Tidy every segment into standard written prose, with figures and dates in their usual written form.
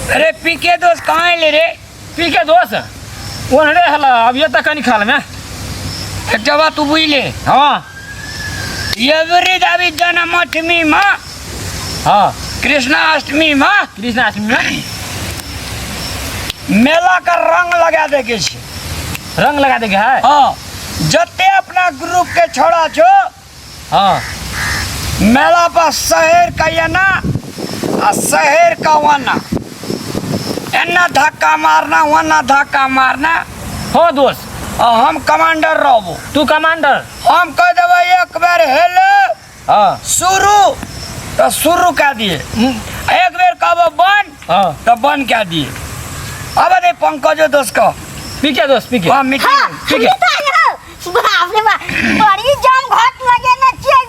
अरे पी के दोस्त कहाँ एले रे? पी के दोस्त ओनरे हला अब ये तक कनी खाल में। एकटा बात तू बुझले? हाँ। एवरी दाबी जन्माष्टमी में। हाँ। कृष्णाष्टमी में। कृष्णाष्टमी में मेला का रंग लगा दे के छै। रंग लगा दे के है? हाँ, जते अपना ग्रुप के छोड़ा छो। हाँ। मेला पर शहर का एना आ शहर का वना, एना धक्का मारना वना धक्का मारना। हो दोस्त। आ हम कमांडर रहबो। तू कमांडर? हम कह देबै एक बेर हेलो। हाँ। शुरू तो शुरू कह दिए, एक बेर कहबो बंद। हाँ। तो बंद कह दिए। अब दे पंकजो दोस्त का। पी के दोस्त, पी के। हाँ, मीटिंग। हाँ, ठीक है। बाप रे बाप, बड़ी जाम घाट लगे ना छियै।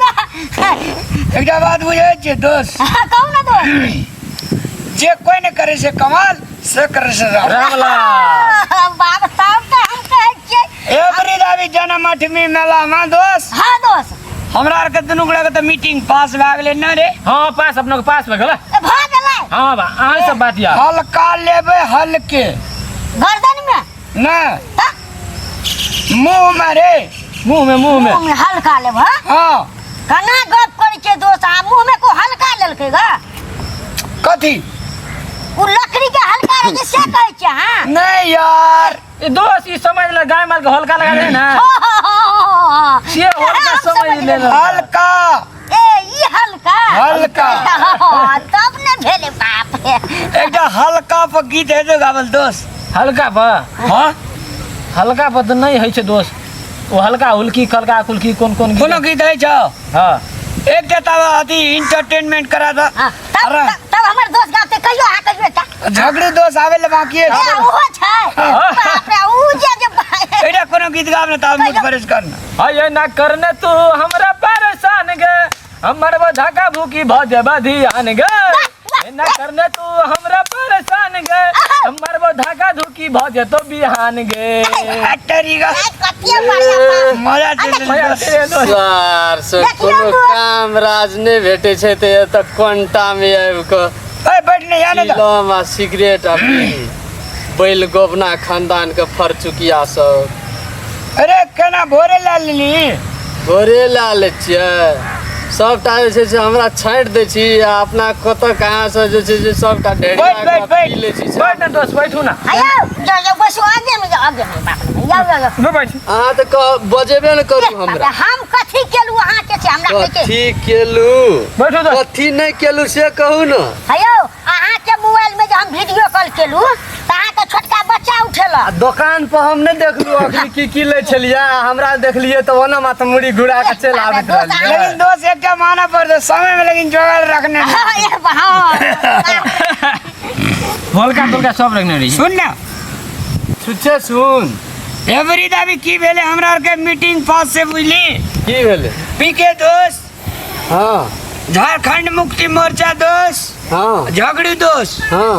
एकटा बात बुझै छियै दोस्त? हाँ, कहू ना दोस्त। जे कोई नहीं करे से कमाल, से करे से राम। रामलाल। बाप तब तो हम कहै छियै। एवरी दाबी जन्माष्टमी मेला में दोस्त। हाँ दोस्त। हमरा आर के दुनू गोड़ा के तो मीटिंग पास भए गेलै ना रे। हाँ, पास अपना के पास भए गेलै। ए, भए गेलै। हाँ बा, अहाँ सब बात यार। हल्का लेबै हल्के। गर्दन में? ना। हाँ? मुंह में रे। मुंह में, मुंह में। मुंह में हल्का लेब, हाँ? हाँ। कना गप करै छै दोस्त, आ मुंह में को हल्का लेलकै गा? कथी? उ लकड़ी के हल्का रहै छै से कहै छै, हाँ? नहीं यार। ए दोस्त, ई समझ ले गाय माल के हल्का लगा दे ना। हाँ। से हल्का हम समझ समझ ले। हल्का। ए, ई हल्का। हल्का। हाँ, तब ने भेलै बाप रे। एकटा हल्का पर गीत हेतौ गावल दोस्त। हल्का पर? हाँ। हल्का पर तऽ नहि होइ छै दोस्त। ओ हल्का हुल्की कलका कुल्की कोन कोन गीत? कोनो गीत होइ छौ? हाँ। एकटा तब अथी इंटरटेनमेंट करा दऽ। हाँ, तब अरे। तब हमर दोस्त गाते कहियो, हाँ कहियो एकटा। झगड़ू दोस्त आवे ले बाकी है। ए, ओहो छै। हाँ। बाप रे, ऊ जे जे एकटा कोनो गीत गाब ने तब मूड फ्रेश कर ना। अये ना करने तू हमरा परेशान गे, हमर वो धक्का भूकी भ जेबा धियान गे। ना करने तू हमरा परेशान गे, हमर वो धक्का धुकी भ जेतो बिहान गे। तरीका। ए, कतिया बढ़िया बाप। मजा चलि मजा चलि गेल। सर से देखियौ कोनो दोस्त। काम राज नहि भेटै छै तऽ एतऽ कोनटा मे आबि कऽ ए, बैठ ने, या ने तऽ। चिलम आ सिगरेट आ पी। बैल गोबना खानदान के फरचुकिया सब। अरे केना भोरे लए लेली? भोरे लए लै छियै। सबटा जे छै से हमरा छाँटि दै छी आ अपना कतऽ कहाँ से जे छै से सबटा ढेरिया बैठ, बैठ, कऽ बैठ। पी लै छी। बैठ ना दोस्त, बैठू ना। आयो, जाओ, जाओ, बसू, आगे में जाओ, आगे में, बाप रे, जाओ, जाओ, जाओ। लो बैठ। अहाँ तऽ बजेबे ने करू ए, हमरा। हम कथी केलू अहाँ के छै, हमरा कहै छै। कथी केलू? बैठू दोस्त। कथी नहि केलू से कहू ने। हेयौ, अहाँ के मोबाइल में जे हम वीडियो कॉल केलू तऽ अहाँ के छोटका बच्चा उठेलक। आ दोकान पर हम नहि देखलू अखनी की की लै छलियै, आ हमरा देखलियै तऽ ओना माथा मुड़ी घुरा के चलि आबैत रहलियै। लेकिन दोस्त एकटा मानऽ पड़तै, समय में लेकिन जोगाड़ रखने नहि। हाँ, ए, हाँ। हल्का तुलका सब रखने रही। सुन ना। छुच्छे सुन। एवरी दाबी की भेलै हमरा आर के मीटिंग पास से बुझली? की भेलै? पी के दोस्त। हाँ। झारखंड मुक्ति मोर्चा दोस्त। हाँ। झगड़ू दोस्त। हाँ।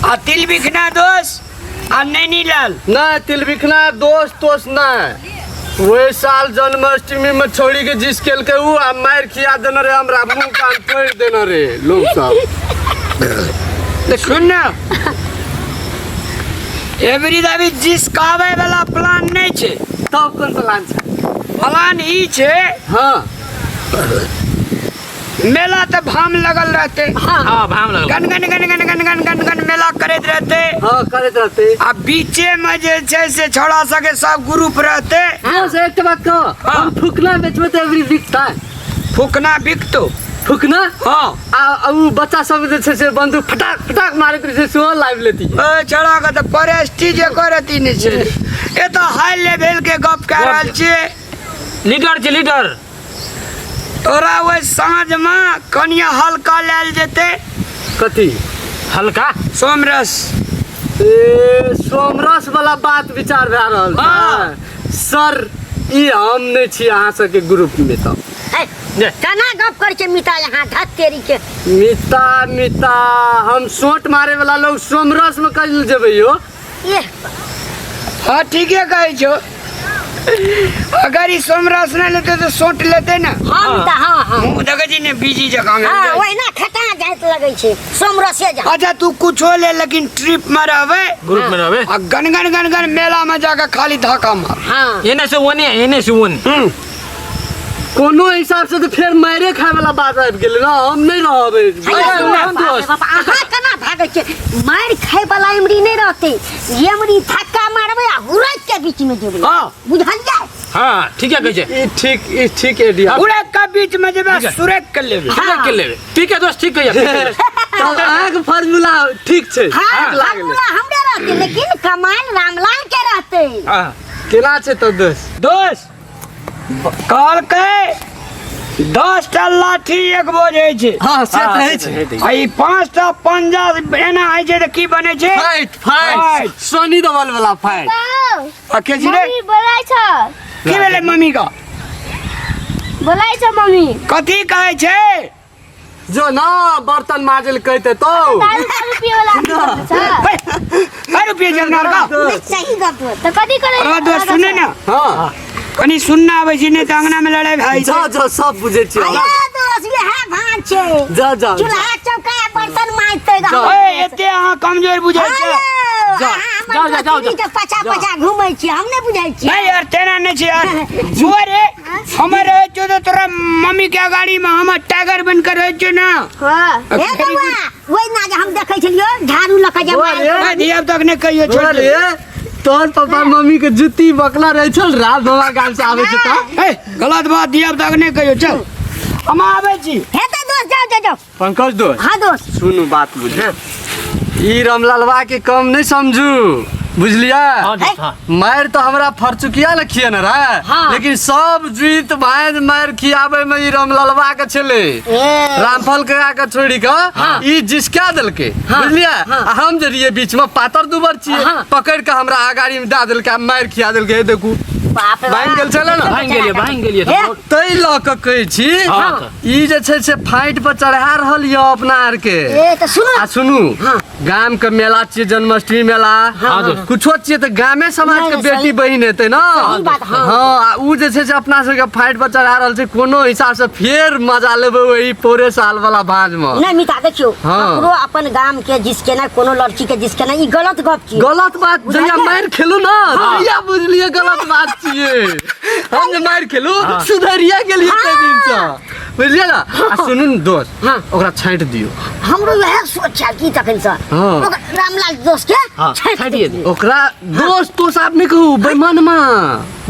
आ तिलबिखना दोस्त आ नैनी लाल। नहीं तिलबिखना दोस्त तोस्त नहीं। वही साल जन्माष्टमी में छोड़ी के जिस खेल के ऊ आ मार खिया देने रे हमरा, मुंह कान फोड़ देने रे लोग सब। सुन ना, एवरी दाबी जिस कावे वाला प्लान नहीं छे। तब कोन प्लान छे? प्लान ई छे। हाँ। मेला तो भाम लगल रहते। हाँ, हाँ, भाम लगल। गन गन गन गन गन गन गन गन मेला करैत रहते। हाँ, करैत रहते। आ बीचे में जे छै से छोड़ा सके सब ग्रुप रहते। हाँ, से एक बात कहो, हाँ। हम फुकना बेचबे तो एवरी बिकता। फुकना बिकतो। फुकना? हाँ। आ उ बच्चा सब जे छै से बंदूक फटाक फटाक मारैत रहै छै, सेहो लाइव लेती। ओ छोड़ा के तऽ प्रेस्टीज एको रत्ती नहि छै। ए तऽ हाई लेवल के गप कए रहल छियै। लीडर छै, लीडर। तोरा ओहि साँझ में कनिया हल्का लायल जेतै। कथी? हल्का? सोमरस। ए, सोमरस वाला बात विचार भए रहल छै। हाँ। सर, ई हम नहि छी अहाँ सबके ग्रुप में तऽ। हे, केना गप करै छै मिता यहाँ धत तेरी के। मिता, मिता, हम सोट मारे वाला लोग सोमरस में कल जेबै यो। ए। हाँ, ठीके कहै छौ। अगर ई सोमरस नहि लेतै तऽ सोट लेतै ने। हाँ, मिता, हाँ, हाँ। मुँह देखै छी ने, बिजी जकाँ भेल हाँ, जाइ छै। ओहिना खटा जाइत लगै छै सोमरसे जा। अच्छा तू कुछो ले लेकिन ट्रिप में रहबे ग्रुप में रहबे आ गन गन गन गन मेला में जाके खाली धक्का मार। हाँ एने से ओने एने से ओने। कोनो हिसाब से तऽ फेर मारे खाय वाला बात आबि गेलै ना, हम नहि रहबै। हैया, अरे, बाप हम रे दोस्त। बाप, अहाँ केना भागै छियै? मारि खाय वाला एमरी नहि रहतै, एमरी धक्का मारबै आ हुरैक के बीच में जेबै। हाँ। बुझलियै? हाँ ठीक है कहै छै। ई ठीक, ई ठीक आइडिया। उड़े के बीच में जेबै ठीक है। सुरेक के लेबै। ठीक है के लेबै। ठीक है दोस्त, ठीक है, ठीक है दोस्त। तब अहाँके फार्मूला ठीक छै। हाँ, ठीक लागलै। फार्मूला हमरे रहतै लेकिन कमाल रामलाल के रहतै। हाँ। केना छै तब दोस्त? दोस्त कहलकै 10टा लाठी एक बोझ होइ छै। हाँ, से तऽ होइ छै। आ ई 5टा पंजा एना होइ छै तऽ की बनै छै? Fight, fight. Fight. Sunny Deol वाला फाइट। आ के छी रे? मम्मी बोलै छ। की भेलै मम्मी का? बोलै छ मम्मी। कथी कहै छै? जो ना बर्तन माजे लए कहते तो। दारू दारू पिए वाला आदमी छ। दारू पिए छै अपना आरका? सही गप। तऽ कथी करै? अरे दोस्त सुने ना। हाँ। कनी सुनना आबै छै नहि तऽ अंगना में लड़ाई भए जा छै। जा सब बुझै छियै। अरे दोस्त इएह भान छै। जा जा। चूल्हा चौका बर्तन माजतै। जा। ओए एते अहाँ कमजोर बुझै छै। जा, जाओ, जाओ, जाओ, जाओ। पचा पचा घूमै छियै, हम नहि बुझै छियै। नहीं यार तेना नहीं छै यार। जुआ रे हमर रहै छियौ तऽ तोरा मम्मी के अगाड़ी में हम टाइगर बन के रहै छियौ ना। हाँ। हे बौआ, ओहि ना जे हम देखै छलियौ झाड़ू लऽ कऽ जे बौआ रे। ए, धिया तक नहि कहियो छोड़ दे। रे तोहर पापा मम्मी के जुत्ती बकला रहे छल रात बाबा गाम से आबै छै तऽ। ए गलत बात धिया तक नहि कहियो, चल हम आबै छी। हे तऽ दोस्त जाओ जाओ जाओ। पंकज दोस्त। हाँ दोस्त। सुनू बात बुझे, ई रामलालवा के कम नहीं समझू, बुझलिया? हाँ दोस्त, हाँ। मार तो हमरा फरचुकिया ले खिए न रहा, हाँ। लेकिन सब जीत भांज मार खियाबे में ई रामलालवा के छले। रामफल के आके छोड़ी के हाँ। ई जिसका देलके, हाँ। बुझलिया? हाँ। आ हम जे रहिए बीच में पातर दुबर छिए, हाँ। पकड़ के हमरा अगाड़ी में दा देलके आ मार खिया देलके। हे देखू बाप रे भांग गेल छले ना? भांग गेलिए, भांग गेलिए। हे। तै लऽ के कहै छी, हाँ। ई जे छै से फाइट पर चढ़ा रहल यऽ अपना आर के। ए तऽ सुनू। आ सुनू, हाँ। गाम के मेला छियै, जन्माष्टमी मेला, हाँ दोस्त। कुछो छियै तऽ गामे समाज के नहीं, बेटी सही। बहिन हेतै ना। सही बात, हाँ। हाँ, आ उ जे छै से अपना सबके फाइट पर चढ़ा रहल छै, कोनो हिसाब से फेर मजा लेबै ओही पौरे साल वाला भाँज में। नहीं मिता देखियो, हाँ। ककरो अपन गाम के जिसके ना कोनो लड़की के जिसके ना ई गलत गप छियै। गलत बात जहिया मारि खेलू ना तहिया बुझलियै गलत बात छियै। हम जे मारि खेलू सुधरिया गेलियै ताहि दिन से, बुझलियै ना? आ सुनू ने दोस्त, हाँ। ओकरा छाँटि दियौ। हमरो वएह सोच छल की तखन से। हाँ। ओकरा रामलाल दोस्त के हाँ, छाँटि छाँटिए दियौ। दियौ। ओकरा दोस्त तो साहब नहीं कहू, बेईमानमा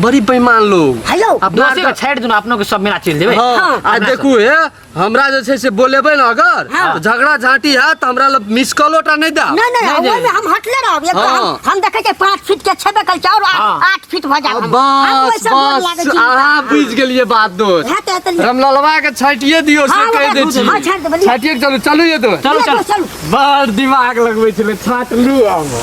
बड़ी बेईमान लोग। हेलो। अपना दोसे के छाँटि दियौ, अपनो के सब मेला चलि जेबै। हाँ, आ देखू हे, हमरा जे छै से बोलेबै ने अगर हाँ। तऽ झगड़ा झांटी हैत तऽ हमरा लग मिस कॉलो टा नहि देब। नहीं नहीं, नहीं, ओहिमे नहीं। हम हटले रहब। एक हाँ। हम देखै छियै 5 फीट के छेबे करै छै और हाँ। 8 फीट भऽ जायब हम। हम बस ओहि सब गोर बस लागै छी। अहाँ बुझि गेलियै बात दोस्त। हेतै, हेतै, लिअ। रामलालवा के छाँटिए दियौ से हाँ, कहि दै ओकरा छी। हाँ, छाँटि देबै, लिअ। छाँटिए के चलू, चलू ये दोस्त। चलू, लिअ, चलू। दोस्त, चलू। बड़ दिमाग लगबै छलै, छाँटलू हम।